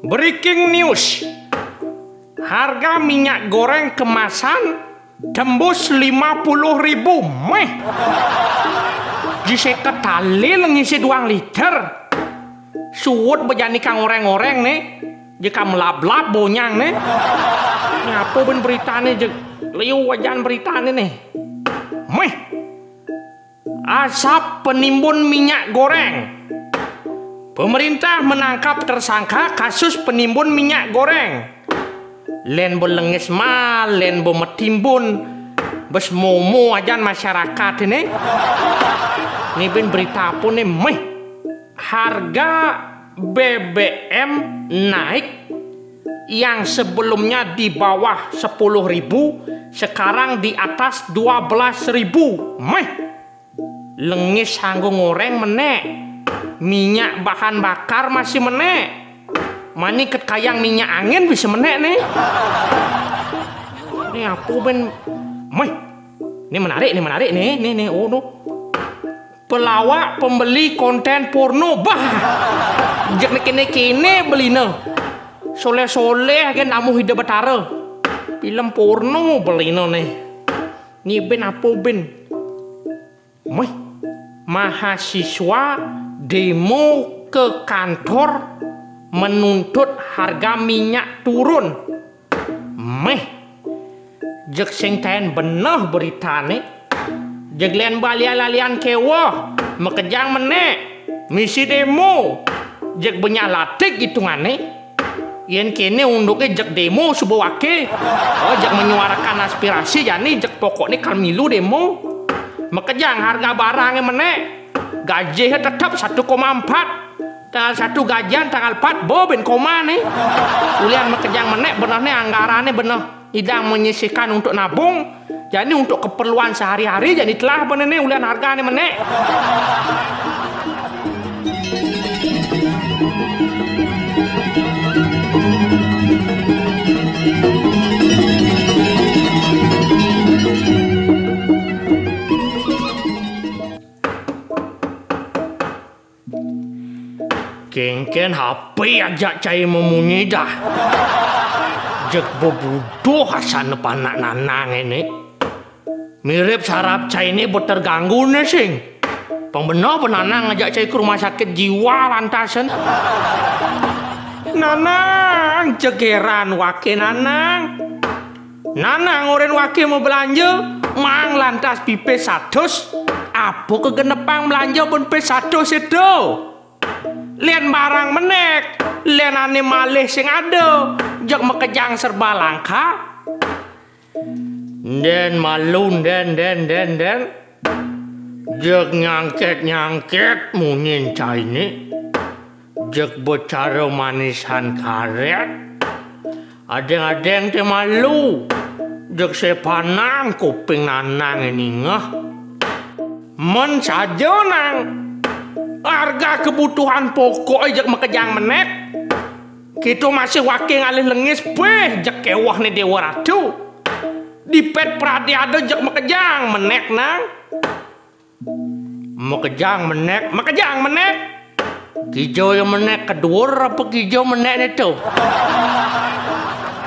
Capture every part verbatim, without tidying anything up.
Breaking news. Harga minyak goreng kemasan tembus lima puluh ribu. Meh. Ji seket tali ngisi duang liter. Suwut bejani kang oreng-oreng nih. Ji kang melab-lab bonyang nih. Ini apa ben berita nih, jeg? Liu wajan berita nih nih. Meh. Asap penimbun minyak goreng. Pemerintah menangkap tersangka kasus penimbun minyak goreng. Len bo lengis mal, len bo metimbun. Bes momo ajan masyarakat ini. Ini bin berita apa nih? Meh. Harga B B M naik, yang sebelumnya di bawah sepuluh ribu, sekarang di atas dua belas ribu. Meh. Lengis anggo ngoreng menek. Minyak bahan bakar masih menek. Mani ket kayang minyak angin bisa menek nih. Ini apa ben? Meh. Ini menarik, ini menarik nih, nih, nih. Oh, no. Pelawak pembeli konten porno. Bah. Jek nih kene-kene belina. Soleh-soleh gen amuh Ida Betara. Film porno belina nih. Ini ben apa ben? Meh. Mahasiswa demo ke kantor menuntut harga minyak turun. Meh. Jeg sing taen beneh beritane. Jeg len balian-lalian kewoh, makejang menek, misi demo. Jeg benyah latik itungane. Yen kene unduke jeg demo suba wake. Oh, jeg menyuarakan aspirasi jani, jeg pokokne kal milu demo. Makejang harga barange menek. Gajihe tetep satu koma empat. Tanggal satu gajian, tanggal empat bo ben koma nih. Ulian makejang menek beneh nih anggarane beneh idang menyisihkan untuk nabung. Jani untuk keperluan sehari-hari jani telah beneh nih ulian hargane menek. Kengken H P ajak cai memunyi dah. Jeg bebuduh asane panak Nanang ini. Mirip saraf caine beterganggu ne sing. Pang beneh benanang ngajak cai ke rumah sakit jiwa lantasen. Nanang, jegeran wake Nanang. Nanang oren wake mau belanja, mang lantas pipis satus. Apa kegenepang belanja pun pis satus itu? Len barang menek, len ane malih sing ada, jeg makejang serba langka. Den malu, den, den, den, den. Jeg nyangket-nyangket munyin caine. Jeg becara manisan karet. Adeng-adeng te malu. Jeg sepanan kuping Nanang ningeh. Men saja nang. Harga kebutuhan pokok jeg makejang menek. Kita masih wake ngalih lengis, beh, jeg keweh ne Dewa Ratu. Dipet prade ada jeg makejang menek nang. Makejang menek, makejang menek. Kija ya menek keduur apa kija menek ne tu?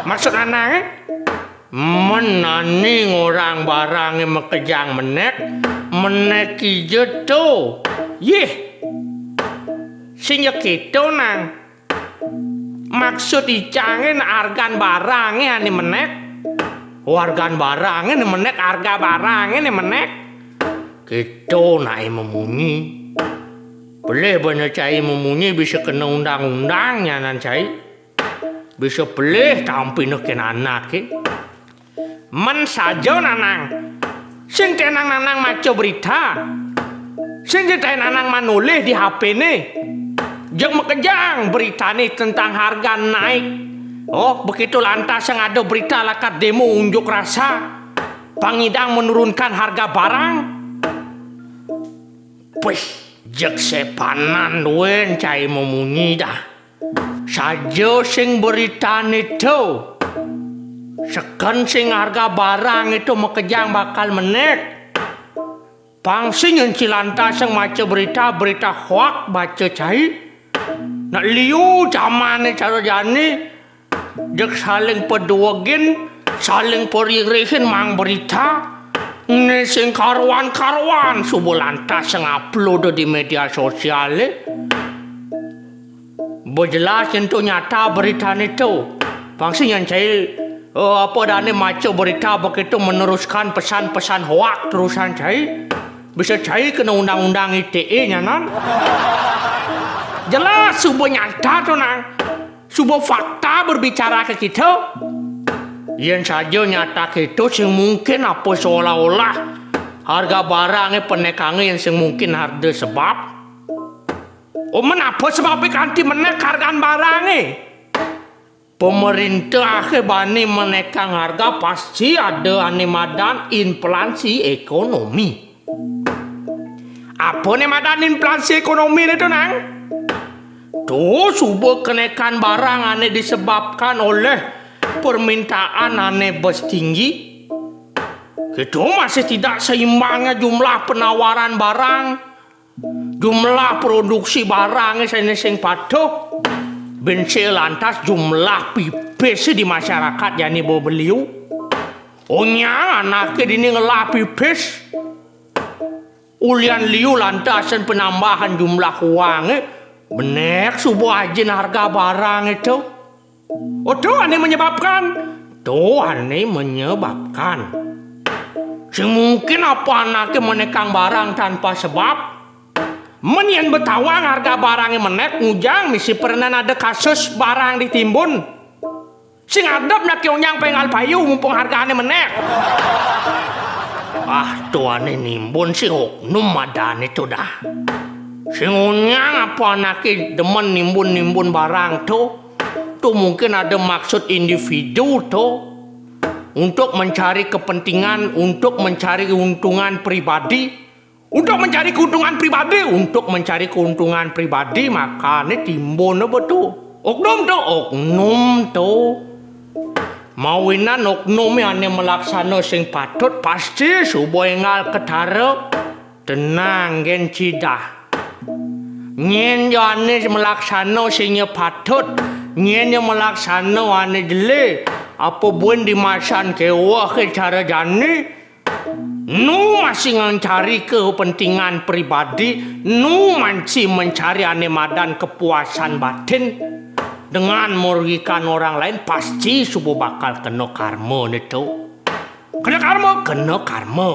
Maksud Nanang, eh? Men nani ngorang barange makejang menek, menek kija tu? Yeh. Sing ya kita nang. Maksud icange nak argan barange ane menek. Oh, argan barange ne menek, arga barange ne menek. Kita nak memunyi. Pelih bana cai memunyi bisa kena undang-undang nyanan cai. Bisa pelih tampineh ke nanak ke. Men saja Nanang. Sing tenang Nanang maca berita. Sing tenang Nanang manulih di H P ne. Jeg makejang berita ne tentang harga naik. Oh, begitu lantas yang ada berita lakat demo unjuk rasa. Pangidang menurunkan harga barang. Puih, jeg sepanan duen cai memunyi dah. Saja sing beritane tu. Seken sing harga barang itu makejang bakal menek. Pang sing enci lantas sing maca berita, berita hoak baca cai. Nak liu jamané cara jani, jeg saling paduegin, saling paririhin maang berita, né sing karuan-karuan suba lantas ngupload di média sosialé. Ba jelas nyen to nyata beritané to. Pang sing nyen cai, eh, apa adané maca berita begitu meneruskan pesan-pesan hoak terusan cai. Bisa cai kena undang-undang I T E nyanan. Jelas suba nyata to, Nang. Suba fakta berbicara ka kita. Yén saja nyata kéto, sing mungkin apa seolah-olah harga barangé panékanga yén sing mungkin ada sebab. Oh, men apa sebabé kanti menék hargan barangé? Pamréntahé bani menékang harga pasti ada ané madan inflasi ékonomi. Apa né madan inflasi ékonomi né to, Nang? To suba kenaikan barang ané disebabkan oleh permintaan ané bes tinggi. Kéto masih tidak seimbangnya jumlah penawaran barang, jumlah produksi barang sané sing patuh. Bén sing lantas jumlah pipis di masyarakat jani ba beliu. Onyang anaké dini ngelah pipis. Ulian liu lantasan penambahan jumlah uangé, menék suba ajin harga barangé to. Oh, to ané menyebabkan. To ané menyebabkan. Sing mungkin apa anaké menékang barang tanpa sebab? Men yén ba tawang harga barangé menék, ngujang misi pernah ada kasus barang ditimbun. Sing adep nak onyang pénggal payu mumpung hargané menék. Ah, to ané nimbun sing oknum madané to dah. Sing onyang apa anaké demen nimbun-nimbun barang to? To mungkin ada maksud individu to untuk mencari kepentingan, untuk mencari keuntungan pribadi. Untuk mencari keuntungan pribadi, untuk mencari keuntungan pribadi, makané timbun apa to? Oknum to, oknum to. Mawinan oknumé ané malaksana sing patut, pasti suba énggal ketara. Tenang gén cidah. Nyén ya ané malaksana sing ya patut, nyén ya malaksana ané jelé, apa buin dimasan kéweh ké cara jani, nu masih ngancari kepentingan pribadi, nu masih mencari ané madan kepuasan batin dengan merugikan orang lain, pasti suba bakal kena karma né to. Kena karma, kena karma.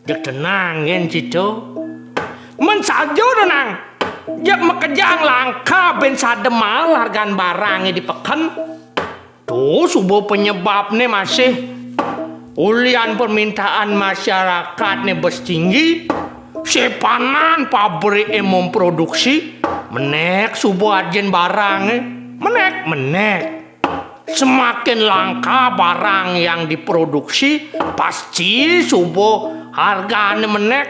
Jeg tenang gén cito. Men saja to, Nang. Jeg makejang langka bén sada mael hargan barangé di peken. To suba penyebabné masih ulian permintaan masyarakatné bes tinggi, sepanan pabriké memproduksi, menék suba ajin barangé, menék, menék. Semakin langka barang yang diproduksi, pasti suba hargané menék.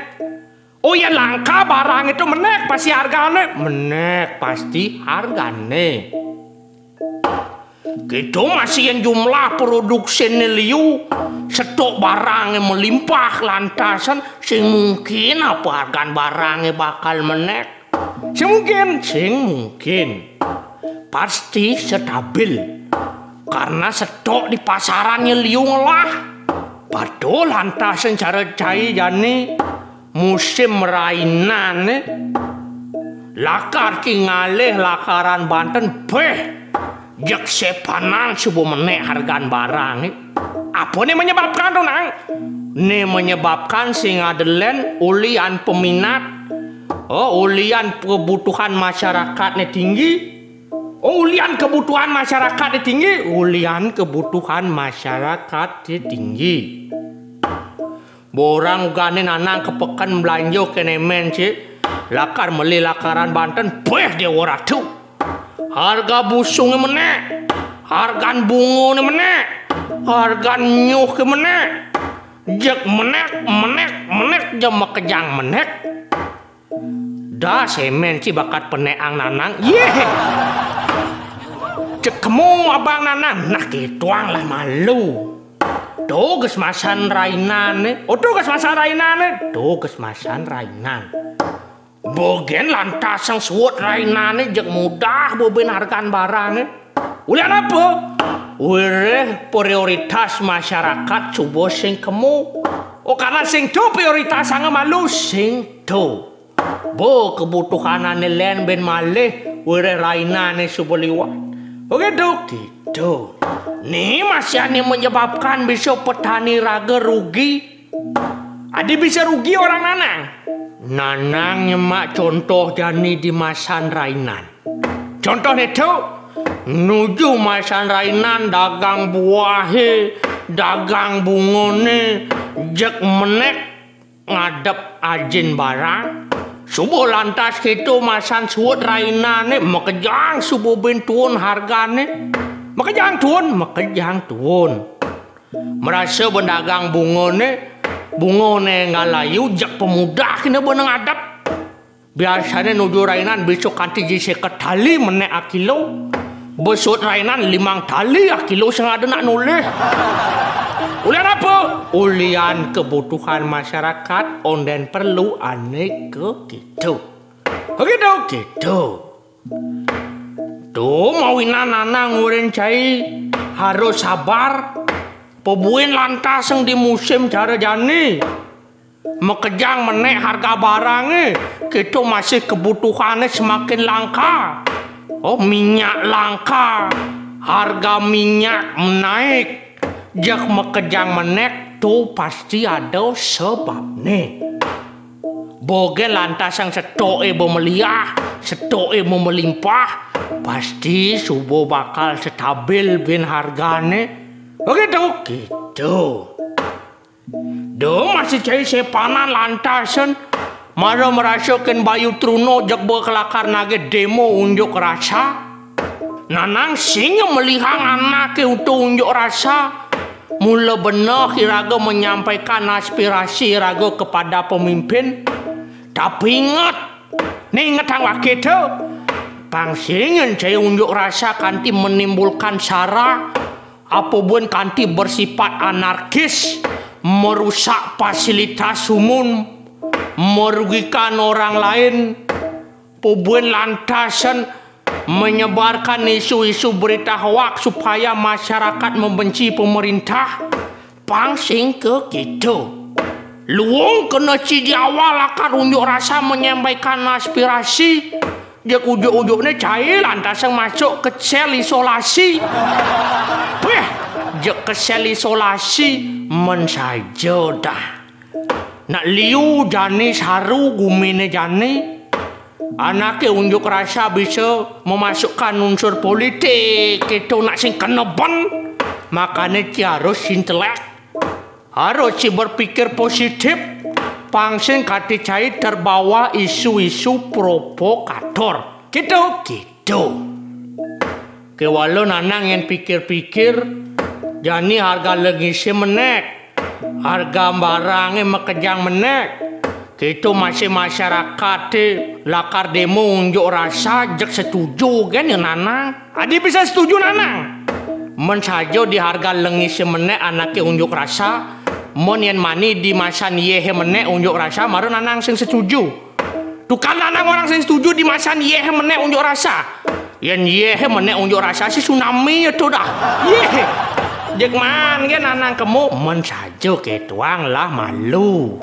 Oh ya, langka barang itu menék, pasti hargané menék, pasti hargané. Gitu masih yang jumlah produksiné liu, stok barangé melimpah lantasan, sing mungkin apa hargan barangé bakal menék? Sing mungkin, sing mungkin. Pasti stabil. Karena stok di pasarannya liu ngelah. Padahal lantasan cara cai jani musim rainané. Lakar ki ngalih lakaran Banten, béh, jeg sepanan suba menék hargan barangé. Apa né menyebabkan to, Nang? Né menyebabkan sing ada lén ulian peminat, oh, ulian kebutuhan masyarakatné tinggi. Oh, ulian kebutuhan masyarakatné tinggi, ulian kebutuhan masyarakatné tinggi. Borang ugané nanang ka peken belanja kéné mén, cik. Lakar meli lakaran Banten, béh, Déwa Ratu. Harga busungé menék, hargan bungoné menék, hargan nyuh ké menék. Jeg menék, menék, menék, jeg makejang menék. Dah, semén ci bakat penéang nanang. Yéh. Cek kemu abang nanang, nah, kituang lah malu. To ges masan rainan né. Oh, to ges masan rainan né. To ges masan rainan. Bogén lantasang suud rainané jeg mudah bebin hargan barangé. Ulian apa? Wiréh prioritas masyarakat suba sing kemu. Oh, karena sing to prioritasanga malu, sing to. Bo kebutuhanané lén bin malih wiréh rainané suba liwat. Oké, to, gitu. Né masih ané menyebabkan bisa petani raga rugi. Adi bisa rugi orang Nanang? Nanang nyemak contoh jani di masan rainan. Contohné to, nuju masan rainan dagang buahé, dagang bungoné, jeg menék ngadep ajin barang. Suba lantas kéto masan suud rainané, makejang suba bin tuun hargané. Makejang tuun, makejang tuun. Marasa ben dagang bungoné, bungoné ngalayu jeg pamudah kéné ben ngadep. Biasané nuju rainan bisa kanti ji séket tali menék akilo. Ba suud rainan limang tali akilo sing ada nak nolih. Ulian apa? Ulian kebutuhan masyarakat, ondén perlu ané kéto. Kéto, kéto. To mawinan Nanang ngurin cai harus sabar. Pabuin lantasang di musim cara jani. Makejang menék harga barangé, kéto masih kebutuhané semakin langka. Oh, minyak langka, harga minyak naik, jeg makejang menék to pasti ada sebabné. Bogén lantasang setoké ba meliah, setoké ba melimpah, pasti suba bakal stabil bin hargané. Kéto, kéto. Da masih cai sepanan lantasan mara marasa kén Bayu Truna jeg ba kelakar nagih demo unjuk rasa. Nanang sing ngemelihang anaké utuh unjuk rasa. Mula beneh iraga menyampaikan aspirasi iraga kepada pemimpin. Tapi inget, né ingetang waké to. Pang sing cai unjuk rasa kanti menimbulkan sara, apa buin kanti bersifat anarkis, merusak fasilitas umum, merugikan orang lain, apa buin lantasan menyebarkan isu-isu berita hoak supaya masyarakat membenci pemerintah. Pang sing kéto. Luung kena ci di awal lakar unjuk rasa menyampaikan aspirasi. Jeg ujuk-ujukné cai lantasang masuk ke sel isolasi. Béh, jeg ke sel isolasi, men saja dah. Nak liu jani saru guminé jani. Anaké unjuk rasa bisa memasukkan unsur politik, kéto nak sing kena ben. Makané ci harus intelek. Harus ci berpikir positif, pang sing kanti cai terbawa isu-isu provokator. Kéto, kéto. Kéwala Nanang yén pikir-pikir, jani harga lengisé menék, harga barangé makejang menék. Kéto masih masyarakaté lakar demo unjuk rasa, jeg setuju gén ya Nanang. Adi bisa setuju Nanang. Men saja di harga lengisé menék anaké unjuk rasa, men yén mani di masan yéhé menék unjuk rasa, mara Nanang sing setuju. Tukang Nanang orang sing setuju di masan yéhé menék unjuk rasa. Yén yéhé menék unjuk rasa si tsunami ya to dah. Yéh. Jeg maan gén Nanang kemu, men saja kétoang lah malu.